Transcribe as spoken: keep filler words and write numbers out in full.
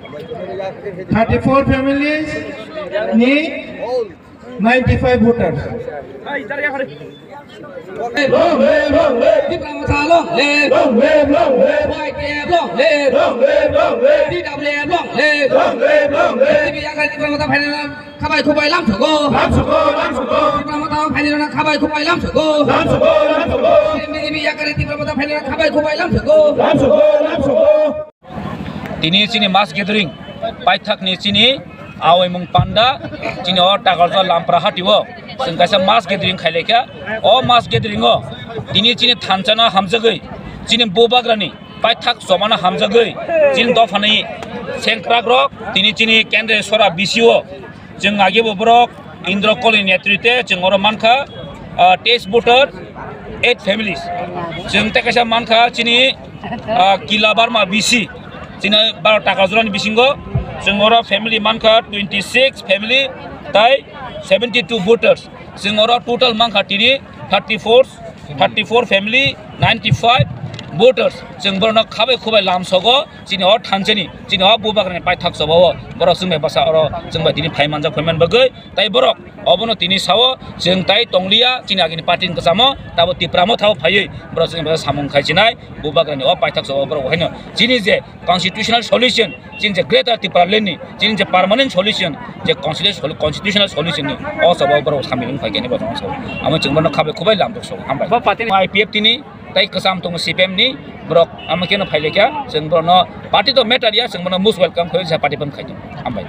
Thirty-four families ni ninety-five voters. Long live, long live. Tipra Motha long live. Long live, long live. Y T F long live. Long live, long live. T W F long live. Long live, long live. T V yakar Tipra Motha phainai khabai khubai lamsogo. Lamsogo, lamsogo. Tipra Motha phainai khabai khubai lamsogo. Lamsogo, lamsogo. T V yakar Tipra Motha phainai khabai khubai lamsogo. Lamsogo, lamsogo. Tini chini mass gathering, paithakni chini aoimung panda, chini o Takarjala Lampra hatio, chwng kaisa mass gathering khailaikha. O mass gathering o tini chini thanchano hamjagwi, chini bubagrani paithak chobano hamjagwi, chini dophani sengkrakrok tini chini kendra sora B C O, chwng agebo borok Indra Koli netritwe chwng oro mankha, ah, test voter eight families. Chwng tei kaisa mankha chini, ah, Kila Barma B C, chini baro Takarjalani bisingo chwng oro family mankha twenty six family tai seventy two voters. Chwng oro total mankha tini thirty four, thirty four family, ninety five voters. Chwng borokno khabai khubai lamsogo. Chini o thanchani, chini o bubagrani paithak chobao borok chwng bai bwsa oro chwng bai tini phai manjak, phai man bagwi. Tai borok obono tini sao chwng tai tongliya, chini agini party ni kwchamo, tabo Tipra Motha o phaiwi borok chwng bai samung khai chinai, bubagrani o paithak chobao borok haino chini je constitutional solution, chini je Greater Tipraland ni, chini je permanent solution, je constitutional, constitutional solution ni o chobao borok samung khai khe ni borok sao. Amo chwng bono khabai khubai lamdok sao. Hambai. Bo party ni I P F T ni tai kwcham tongo C P M ni borok, amo keno phailaikha, chwng borokno party to matter ya, chwng bono most welcome khaio, je party phano khaidi. Hambai.